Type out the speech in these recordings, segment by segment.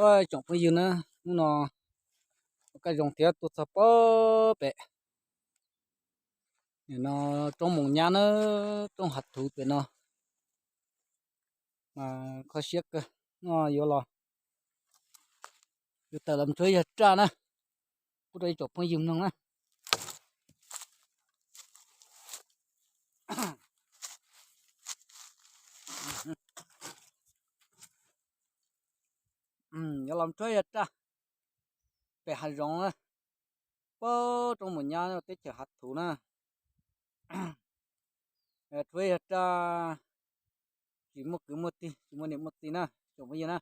Tsoom phooj ywg na, hnub no kaj zoo thiab tuaj txog pem no, roob Moos Nyab na, roob hav thuv pem no, mas kho siab kawg. No yuav los, yuav tawm los ntsuab yawg raj na, pub rau ib tsoom phooj ywg mloog na. Yuav los ntsuab yawg raj pem hav zoov na, pem roob Moos Nyab teb chaws hav thuv na. Ntsuab yawg raj tsis muaj kwv muaj tij, tsis muaj niam muaj txiv na, tsoom phooj ywg na.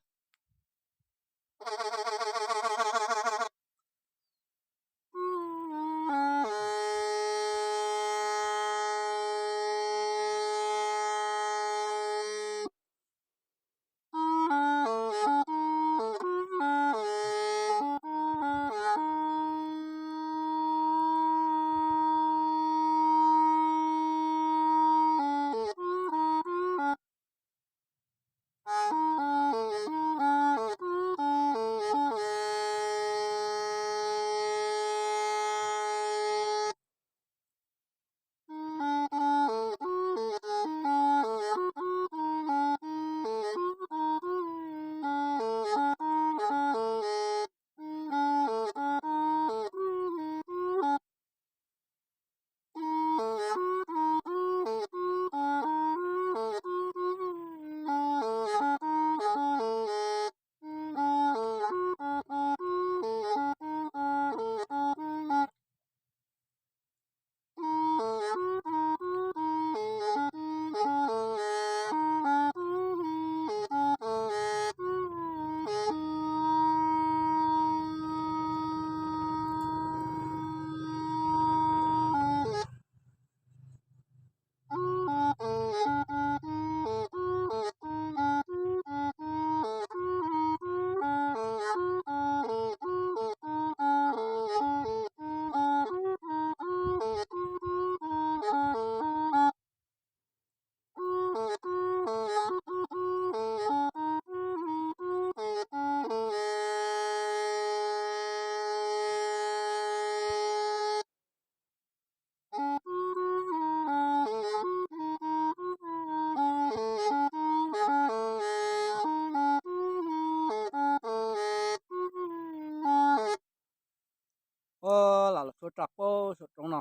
Lam los tshuab raj pem saum roob no,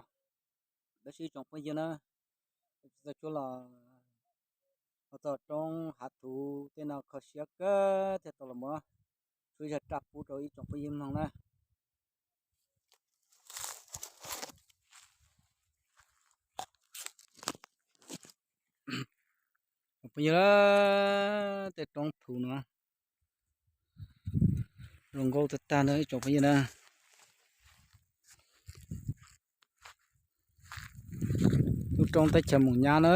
tab sis tsoom phooj ywg na, tsis txawj tshuab los, los txog roob hav thuv tej no kho siab kawg thiaj tau los mus tshuab yawg raj pub rau ib tsoom phooj ywg mloog na. Tsoom phooj ywg, tej roob thuv no zoo nkauj tag tag na ib tsoom phooj ywg na. Lub roob teb chaws Moos Nyab na.